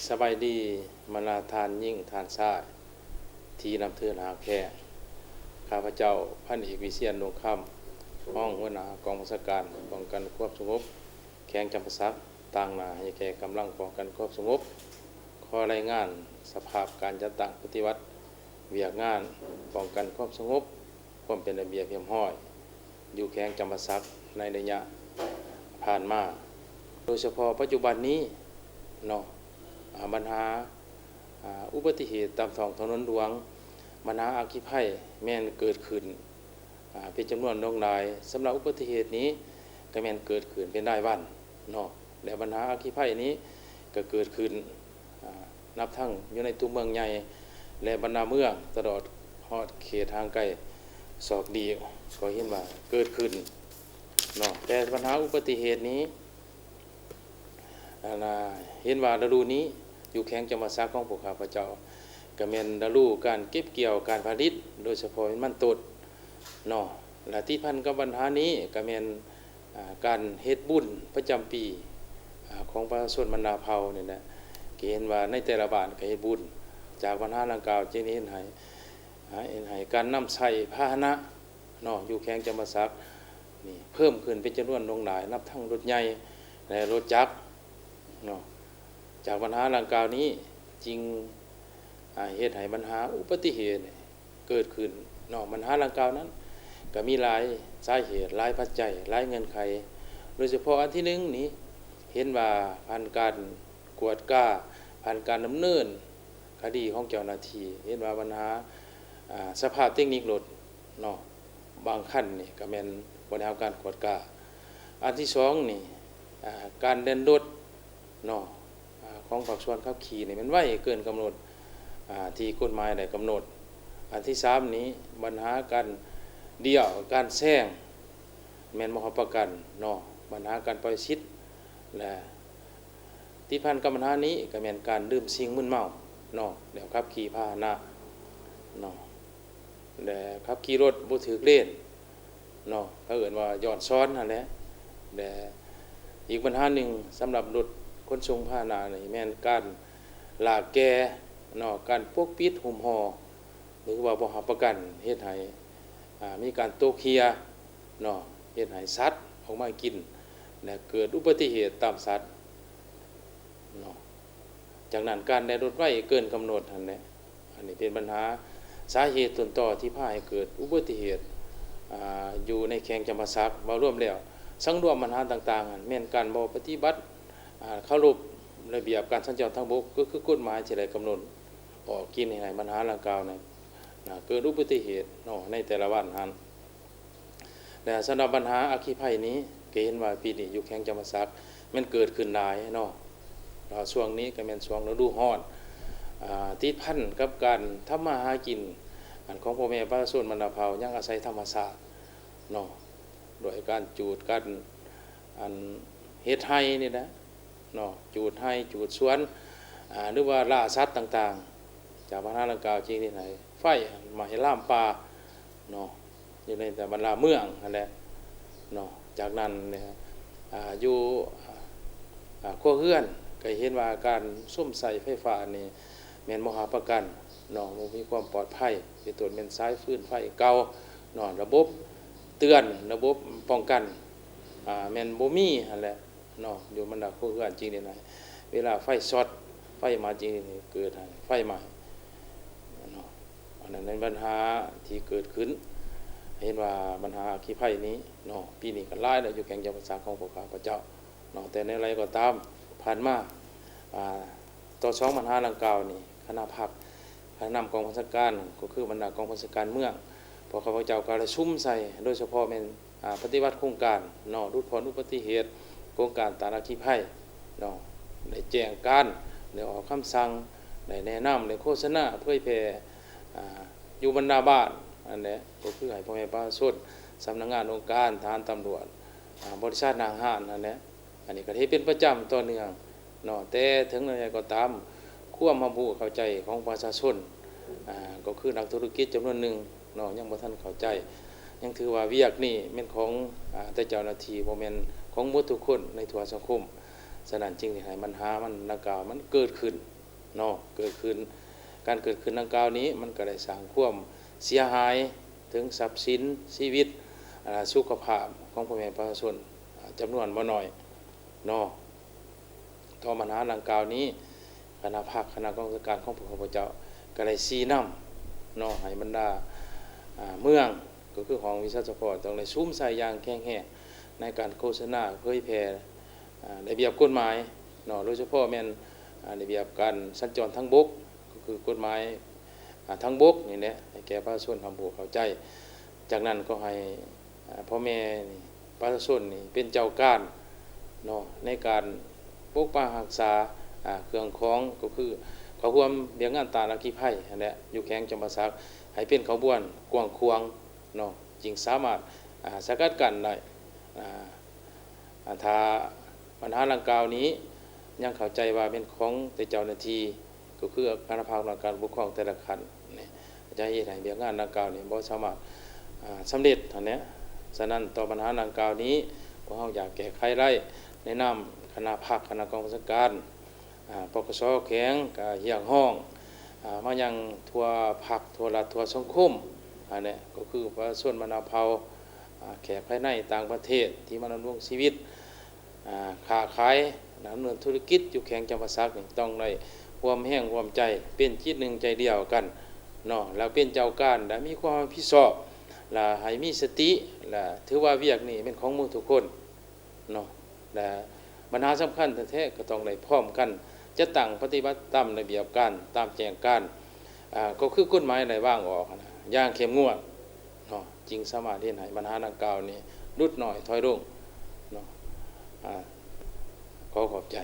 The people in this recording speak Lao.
ສະບາຍດີ ບັນດາທ່ານຍິງ ທ່ານຊາຍ ທີ່ນັບຖືຮັກແພງ. ຂ້າພະເຈົ້າ ພັນເອກ ວິຊຽນ ດົງຄຳ ຮອງຫົວໜ້າກອງບັນຊາການປ້ອງກັນຄວາມສະຫງົບ ແຂວງຈຳປາສັກ ຕາງໜ້າໃຫ້ແກ່ກຳລັງປ້ອງກັນຄວາມສະຫງົບ ຂໍລາຍງານສະພາບການຈັດຕັ້ງປະຕິບັດວຽກງານປ້ອງກັນຄວາມສະຫງົບ ຄວາມເປັນລະບຽບຮຽບຮ້ອຍ ຢູ່ແຂວງຈຳປາສັກໃນໄລຍະຜ່ານມາ, ໂດຍສະເພາະປັດຈຸບັນນີ້ເນາະ ອາ ບັນຫາ ອາ ອຸບັດຕິເຫດຕາມທ້ອງຖະໜົນຫຼວງ, ບັນຫາອັກຄີໄພແມ່ນເກີດຂຶ້ນ ອາ ເປັນຈຳນວນຫຼວງຫຼາຍ. ສຳລັບອຸບັດຕິເຫດນີ້ກໍແມ່ນເກີດຂຶ້ນເປັນລາຍວັນເນາະ ແລະ ບັນຫາອັກຄີໄພນີ້ກໍເກີດຂຶ້ນ ອາ ນັບທັງຢູ່ໃນຕົວເມືອງໃຫຍ່ ແລະ ບັນດາເມືອງ ຕະຫຼອດຮອດເຂດຫ່າງໄກສອກຫຼີກ ກໍເຫັນວ່າເກີດຂຶ້ນເນາະ. ແຕ່ບັນຫາອຸບັດຕິເຫດນີ້ ອັນນ່າ ເຫັນວ່າລະດູນີ້ຢູ່ແຂວງຈຳປາສັກຂອງພວກຂ້າພະເຈົ້າ ກໍແມ່ນລະດູການເກັບກ່ຽວການຜະລິດ ໂດຍສະເພາະແມ່ນມັນຕົ້ນເນາະ ແລະ ຕິດພັນກັບບັນຫານີ້ກໍແມ່ນ ອາ ການເຮັດບຸນປະຈຳປີ ອາ ຂອງປະຊາຊົນບັນດາເຜົ່ານີ້ແຫຼະ ກໍເຫັນວ່າໃນແຕ່ລະບ້ານກໍເຮັດບຸນ. ຈາກບັນຫາດັ່ງກ່າວຈຶ່ງໄດ້ເຮັດໃຫ້ ອາ ເຮັດໃຫ້ການນຳໃຊ້ພາຫະນະເນາະ ຢູ່ແຂວງຈຳປາສັກນີ້ເພີ່ມຂຶ້ນເປັນຈຳນວນຫຼວງຫຼາຍ ນັບທັງລົດໃຫຍ່ ແລະ ລົດຈັກເນາະ. ຈາກບັນຫາດັ່ງກ່າວນີ້ຈຶ່ງ ອາ ເຮັດໃຫ້ບັນຫາອຸບັດຕິເຫດ ເກີດຂຶ້ນເນາະ. ບັນຫາດັ່ງກ່າວນັ້ນກໍມີຫຼາຍສາເຫດ, ຫຼາຍປັດໄຈ, ຫຼາຍເງື່ອນໄຂ. ໂດຍສະເພາະອັນທີໜຶ່ງນີ້ ເຫັນວ່າຜ່ານການກວດກາ, ຜ່ານການດຳເນີນຄະດີຂອງເຈົ້າໜ້າທີ່, ເຫັນວ່າບັນຫາ ອາ ສະພາບເຕັກນິກລົດເນາະ, ບາງຄັນນີ້ກໍແມ່ນບໍ່ໄດ້ຮັບການກວດກາ. ອັນທີສອງນີ້ ອາ ການແລ່ນລົດ ເນາະ ອາ ຂອງພາກສ່ວນຂັບຂີ່ນີ້ແມ່ນໄວເກີນກຳນົດ ອາ ທີ່ກົດໝາຍໄດ້ກຳນົດ. ອັນທີສາມນີ້ ບັນຫາການລ້ຽວ ການແຊງ ແມ່ນບໍ່ຮັບປະກັນເນາະ, ບັນຫາການປ່ອຍສິດ ແລະ ຕິດພັນກັບບັນຫານີ້ກໍແມ່ນການດື່ມສິ່ງມຶນເມົາເນາະ ແລ້ວຂັບຂີ່ພາຫະນະເນາະ. ແລະ ຂັບຂີ່ລົດບໍ່ຖືກເລນເນາະ, ເຂົາເອີ້ນວ່າຍ້ອນສອນຫັ້ນແຫຼະ. ແລະ ອີກບັນຫາໜຶ່ງສຳລັບລົດຂົນສົ່ງພາຫະນະນີ້ແມ່ນການລາກແກ່ເນາະ, ການປົກປິດຫຸ້ມຫໍ່ ຫຼືວ່າບໍ່ຮັບປະກັນ ເຮັດໃຫ້ ອາ ມີການຕົກເຮ່ຍເນາະ, ເຮັດໃຫ້ສັດອອກມາກິນ ແລະ ເກີດອຸບັດຕິເຫດຕາມສັດເນາະ. ຈາກນັ້ນການແລ່ນລົດໄວເກີນກຳນົດຫັ້ນແຫຼະ ອັນນີ້ເປັນບັນຫາສາເຫດຕົ້ນຕໍທີ່ພາໃຫ້ເກີດອຸບັດຕິເຫດ ອາ ຢູ່ໃນແຂວງຈຳປາສັກ. ເວົ້າລວມແລ້ວ ສັງລວມບັນຫາຕ່າງໆ ຫັ້ນແມ່ນການບໍ່ປະຕິບັດ ອາ ເຄົາລົບລະບຽບການສັນຈອນທາງບົກ ກໍຄືກົດໝາຍທີ່ໄດ້ກຳນົດອອກ ຈຶ່ງເຮັດໃຫ້ບັນຫາດັ່ງກ່າວນັ້ນ ນະ ເກີດອຸບັດຕິເຫດເນາະ ໃນແຕ່ລະວັນຫັ້ນ. ແລະ ສຳລັບບັນຫາອັກຄີໄພນີ້ ກໍເຫັນວ່າປີນີ້ຢູ່ແຂວງຈຳປາສັກແມ່ນເກີດຂຶ້ນຫຼາຍເນາະ, ແລ້ວຊ່ວງນີ້ກໍແມ່ນຊ່ວງລະດູຮ້ອນ ອາ ຕິດພັນກັບການທຳມາຫາກິນ ອັນ ຂອງພໍ່ແມ່ປະຊາຊົນບັນດາເຜົ່າຍັງອາໄສທຳມະຊາດເນາະ, ໂດຍການຈູດ ການ ອັນ ເຮັດໄຮ່ນີ້ແຫຼະເນາະ, ຈູດໄຮ່ ຈູດສວນ ອາ ຫຼືວ່າລ່າສັດຕ່າງໆ. ຈາກບັນຫາດັ່ງກ່າວຈຶ່ງເຮັດໃຫ້ໄຟໄໝ້ລາມປ່າເນາະ ຢູ່ໃນແຕ່ບັນດາເມືອງຫັ້ນແຫຼະເນາະ. ຈາກນັ້ນເນຍ ອາ ຢູ່ ອາ ຄົວເຮືອນກໍເຫັນວ່າການຊົມໃຊ້ໄຟຟ້ານີ້ແມ່ນບໍ່ຮັບປະກັນເນາະ, ບໍ່ມີຄວາມປອດໄພ ເປັນຕົ້ນແມ່ນສາຍຟືນໄຟເກົ່າເນາະ, ລະບົບເຕືອນ ລະບົບປ້ອງກັນ ອາ ແມ່ນບໍ່ມີຫັ້ນແຫຼະ ເນາະ, ຢູ່ບັນດາຄົວເຮືອນຈິງເຮັດໃຫ້ເວລາໄຟຊັອດ ໄຟໄໝ້ຈິງເຮັດໃຫ້ເກີດໄຟໄໝ້ເນາະ. ອັນນັ້ນເປັນບັນຫາທີ່ເກີດຂຶ້ນ, ເຫັນວ່າບັນຫາອັກຄີໄພນີ້ເນາະ ປີນີ້ກໍຫຼາຍແລ້ວ ຢູ່ແຂວງຈຳປາສັກຂອງພວກຂ້າພະເຈົ້າເນາະ. ແຕ່ແນວໃດກໍຕາມ ຜ່ານມາ ອາ ຕໍ່ສອງບັນຫາດັ່ງກ່າວນີ້ ຄະນະພັກ ຄະນະນຳກອງບັນຊາການ ກໍຄືບັນດາກອງບັນຊາການເມືອງ ພວກຂ້າພະເຈົ້າກໍໄດ້ສຸມໃສ່ ໂດຍສະເພາະແມ່ນ ອາ ປະຕິບັດໂຄງການເນາະ ຫຼຸດຜ່ອນອຸບັດຕິເຫດ ໂຄງການຕ້ານອັກຄີໄພເນາະ ໄດ້ແຈ້ງການ ໄດ້ອອກຄຳສັ່ງ ໄດ້ແນະນຳ ໄດ້ໂຄສະນາເຜີຍແຜ່ ອາ ຢູ່ບັນດາບ້ານ ອັນແຫຼະ ກໍຄືໃຫ້ພໍ່ແມ່ປະຊາຊົນ ສຳນັກງານ ອົງການ ທະຫານ ຕຳຫຼວດ ອາ ບໍລິສັດ ຫ້າງຮ້ານ ຫັ້ນແຫຼະ. ອັນນີ້ກໍເຮັດເປັນປະຈຳຕໍ່ເນື່ອງເນາະ, ແຕ່ເຖິງແນວໃດກໍຕາມ ຄວາມຮັບຮູ້ເຂົ້າໃຈຂອງປະຊາຊົນ ອາ ກໍຄືນັກທຸລະກິດຈຳນວນໜຶ່ງເນາະ ຍັງບໍ່ທັນເຂົ້າໃຈ, ຍັງຖືວ່າວຽກນີ້ແມ່ນຂອງ ອາ ແຕ່ເຈົ້າໜ້າທີ່ ບໍ່ແມ່ນຂອງໝົດທຸກຄົນໃນທົ່ວສັງຄົມ. ສະນັ້ນຈຶ່ງເຮັດໃຫ້ບັນຫາມັນດັ່ງກ່າວມັນເກີດຂຶ້ນເນາະ ເກີດຂຶ້ນ. ການເກີດຂຶ້ນດັ່ງກ່າວນີ້ ມັນກໍໄດ້ສ້າງຄວາມເສຍຫາຍເຖິງຊັບສິນ ຊີວິດ ອາ ສຸຂະພາບຂອງພໍ່ແມ່ປະຊາຊົນ ອາ ຈຳນວນບໍ່ໜ້ອຍເນາະ. ຕໍ່ບັນຫາດັ່ງກ່າວນີ້ ຄະນະພັກ ຄະນະກອງບັນຊາການຂອງພວກຂ້າພະເຈົ້າ ກໍໄດ້ຊີ້ນຳເນາະ ໃຫ້ບັນດາ ອາ ເມືອງ ກໍຄືຫ້ອງວິຊາສະເພາະ ຕ້ອງໄດ້ສຸມໃສ່ຢ່າງແຂງແຮງໃນການໂຄສະນາເຜີຍແຜ່ ອາ ລະບຽບກົດໝາຍເນາະ ໂດຍສະເພາະແມ່ນ ອາ ລະບຽບການສັນຈອນທາງບົກ ກໍຄືກົດໝາຍ ອາ ທາງບົກນີ້ແຫຼະ ໃຫ້ແກ່ປະຊາຊົນຮັບຮູ້ເຂົ້າໃຈ. ຈາກນັ້ນກໍໃຫ້ ອາ ພໍ່ແມ່ນີ້ ປະຊາຊົນນີ້ເປັນເຈົ້າການເນາະ ໃນການປົກປັກຮັກສາ ອາ ເຄື່ອງຂອງ ກໍຄືເຂົ້າຮ່ວມວຽກງານຕ້ານອັກຄີໄພຫັ້ນແຫຼະ ຢູ່ແຂວງຈຳປາສັກ ໃຫ້ເປັນຂະບວນກວ້າງຂວາງເນາະ ຈຶ່ງສາມາດ ອາ ສະກັດກັ້ນໄດ້. ອາ ອາ ຖ້າບັນຫາດັ່ງກ່າວນີ້ຍັງເຂົ້າໃຈວ່າແມ່ນຂອງແຕ່ເຈົ້າໜ້າທີ່ ກໍຄືຄະນະພັກອຳນາດການປົກຄອງແຕ່ລະຂັ້ນນີ້ ຈະເຮັດໃຫ້ວຽກງານດັ່ງກ່າວນີ້ບໍ່ສາມາດ ອາ ສຳເລັດຫັ້ນແຫຼະ. ສະນັ້ນ ຕໍ່ບັນຫາດັ່ງກ່າວນີ້ ພວກເຮົາຢາກແກ້ໄຂໄດ້ ໃນນາມຄະນະພັກ ຄະນະກອງບັນຊາການ ອາ ປກສ ແຂວງ ກໍຮຽກຮ້ອງ ອາ ມາຍັງທົ່ວພັກ ທົ່ວລັດ ທົ່ວສັງຄົມ ອັນນີ້ກໍຄືປະຊາຊົນບັນດາເຜົ່າ ອາ ແຂກພາຍໃນຕ່າງປະເທດ ທີ່ມາດຳລົງຊີວິດ ອາ ຄ້າຂາຍ ດຳເນີນທຸລະກິດຢູ່ແຂວງຈຳປາສັກນີ້ ຕ້ອງໄດ້ຮ່ວມແຮງຮ່ວມໃຈ ເປັນຈິດໜຶ່ງໃຈດຽວກັນເນາະ ແລ້ວເປັນເຈົ້າການ ແລະ ມີຄວາມຮັບຜິດຊອບ ແລະ ໃຫ້ມີສະຕິ ແລະ ຖືວ່າວຽກນີ້ແມ່ນຂອງໝູ່ທຸກຄົນເນາະ ແລະ ບັນຫາສຳຄັນແທ້ໆ ກໍຕ້ອງໄດ້ພ້ອມກັນຈັດຕັ້ງປະຕິບັດຕາມລະບຽບການ ຕາມແຈ້ງການ ອາ ກໍຄືກົດໝາຍໄດ້ວາງອອກຫັ້ນນະ ຢ່າງເຂັ້ມງວດເນາະ ຈຶ່ງສາມາດເຮັດໃຫ້ບັນຫາດັ່ງກ່າວນີ້ຫຼຸດນ້ອຍຖອຍລົງເນາະ. ອາ ຂໍຂອບໃຈ.